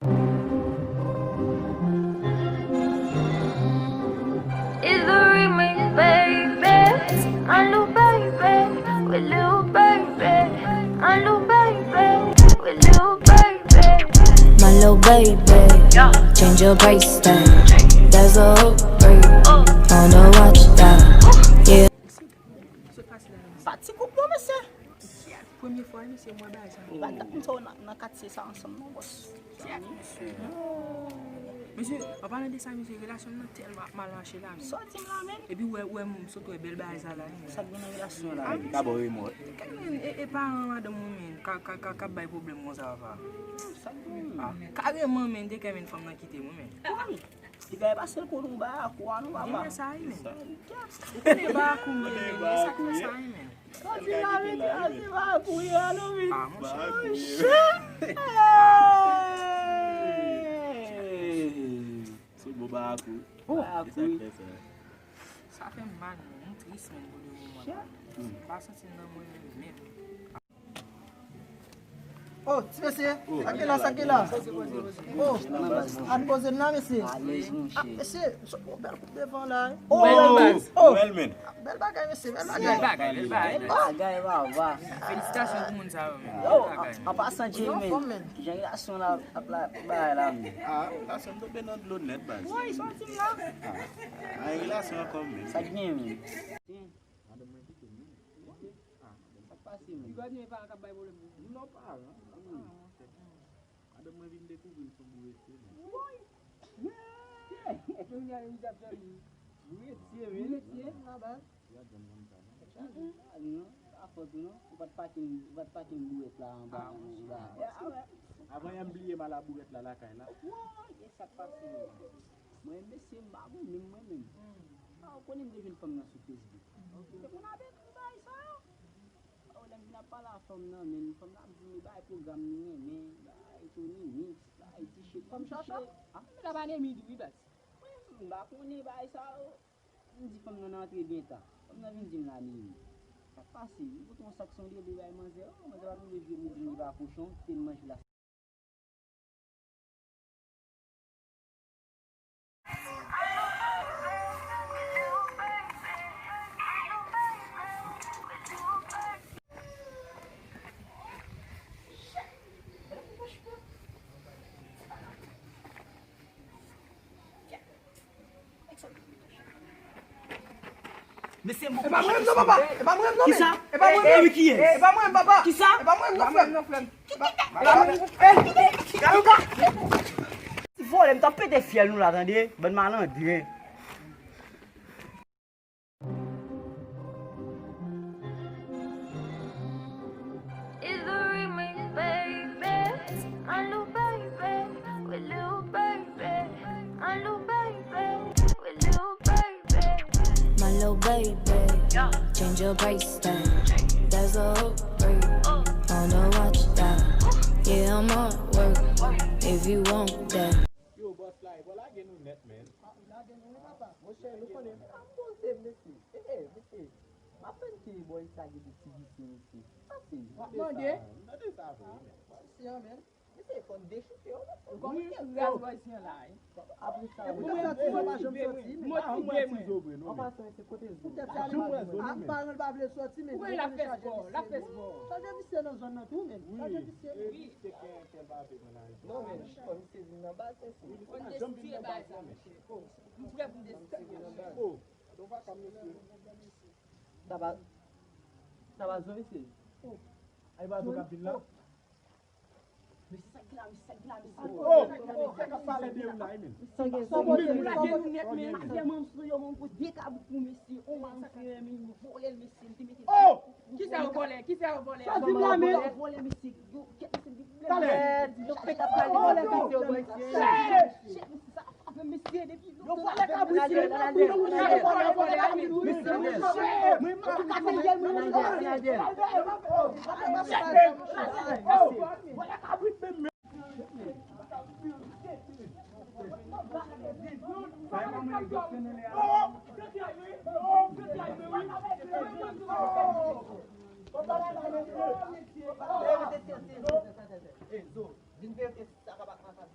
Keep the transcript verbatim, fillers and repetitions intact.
It's the remix, baby. My little baby, with little baby. My little baby, with little baby. My little baby, change your price tag. That's a hook break. On the watch that, yeah. Pati koup non, mesye. Premye fwa, mesye, mwen bay sa. Ou pa t ap konn sa w nan, nan katye sa ansanm non, bòs. Mesye, an palan de sa, mesye, relasyon m nan tèlman ap mal mache la, men. Sòti m la, men. Epi wè, wè, m sot wè bèl bagay sa la, men. Sa k gen nan relasyon la? Epi ka ba w remò. Kè men, e, e paran madanm mwen, men, ka, ka, ka, ka bay pwoblèm konsa, papa. Sa k gen? Ah, kareman, men, te kè men fanm nan kite mwen, men. Ti gay pase l pou nou ba akou a nou, papa. Gen sa, wi, men. Ou konnen ba akou, men, men, e sa k fè sa, wi, men. Sa di la, men, ti gay se ba akou ye a, non, men. Ah, monchè. Monchè. Hey! Se bon ba akou. Oh! Ba akou, wi. Sa fè m mal, men. M tris, men, pou de moman. M pa santi m nan mwen menm, menm. Oh, ti mesye, sa ki la, sa ki la? Oh, ann poze n la, mesye. Ah, mesye, sot yon bèl koup devan la, wi. Oh, oh, bèl bagay, mesye, bèl bagay. Bèl bagay, bèl bagay. Bèl bagay, baba. Felisitasyon pou moun sa yo, men. Oh, an pasan, Jay, men, jan relasyon la ap la, bagay la, men. Ah, relasyon tonbe nan dlo nèt, baz. Woy, sòti m la. Ah, relasyon ankò, men. Sa k gen, men? Madanm mwen kite m, wi. Ah, madanm sa k pase, men. Li pa di men paran k ap bay pwoblèm pou ou. Non, paran. Madanm mwen vin dekouvri m se yon bouretye, men. Woy! Kounye a, li t ap fè li. Bouretye, men. Bouretye? Li pa janm konn sa, non. Sa li, non. Pa fòt ou, non. Ou pa t pake, ou pa t pake bourèt la anba. Ah, monchè. Avan yè m bliye m al a bourèt la lakay la. Woy! E sa k pase, men? Mwen, mesye, m pa bon, menm mwen menm. Ah, ou konnen m te jwenn fanm nan sou Facebook. Se moun avèk m bay sa. Oh, lè m vin ap pale a fanm nan, men fanm nan ap di m li bay pwogram li renmen, bay Tony Mix, bay T-shirt. Fanm chòchòt? Ah, men la pa anemi tou, wi, baz. Mwen, m pa konnen bay sa yo. M di fanm nan antre byen ta. Fanm nan vin di m la anemi. Sa k pase? M pote yon sak sondele bay manzè. Oh, manzè pa vin leve m di m li pa kochon, kite m manje la. Mesye, m poko chèche sa. E pa mwen, non, papa. E pa mwen, non, men. Kisa? E pa mwen, men. E wi, kiyès? E pa mwen, papa. Kisa? E pa mwen, non, frè m. E pa mwen, non, frè m. Gade ou ka. Ti vòlè, m t ap pete fyèl nou la, tande. Bann malandren. It's the remix, baby. My little baby, with little baby. My little baby, with little baby. My little baby, change your price tag. That's a hook break. On the watch that. Yeah, I'm on work. If you want that. Yo, bòs la, e bò lage nou nèt, men. Ah, lage nou, wi, papa. Monchè, nou konnen. Ah, poze, mesye. Eh, eh, mesye. M ap tann ke bò isi la gen de ti visye, mesye. Pase. W ap mande? Mande sa vre, men. Bò isi a, men. Mesye, fò n dechouke yo, men. Ou kòmanse raz bò isi a la, wi. Apre sa, wi. Mwen, mwen, mwen, mwen, mwen, mwen, mwen, mwen, mwen, mwen, mwen, An pasan, se kote zo. Poutèt sa, li pa vle. Paran l pa vle sòti, men. Ou wè l ap fè spò, l ap fè spò. Chaje visye nan zòn nan tou, men. Chaje visye. Wi. Se kè, kè l pa vle nan lari. Non, men, fò misye vin nan baz, men. Fò n destire baz la, mesye. Oh, m prè pou m destire. Oh, sa va, mesye? Sa va, sa va, zo, mesye? Oh. Ay, pa zo k ap vin la. Mesye, sa k gen la, mesye, sa k gen la, mesye. Oh, sa k ap pale de ou la, wi, men. Sa gen, sa gen. Ou lage nou nèt, men. Afè manm sou yo, manm pou de kabout pou mesye. On manm frè, men, yo vòlè l, mesye, li te mete. Oh! Kisa yo vòlè? Kisa yo vòlè? Sa di m la, men. Yo vòlè, mesye. Yo, kèt, mesye, li vòlè. Talè. Yo pèt ap pale, vòlè, mesye, yo, mesye. Shit, mesye, sa. Yo vòlè kabrit, yo vòlè kabrit, yo vòlè kabrit. Hey, Zo, vin verifye si sa ka bat nan kab.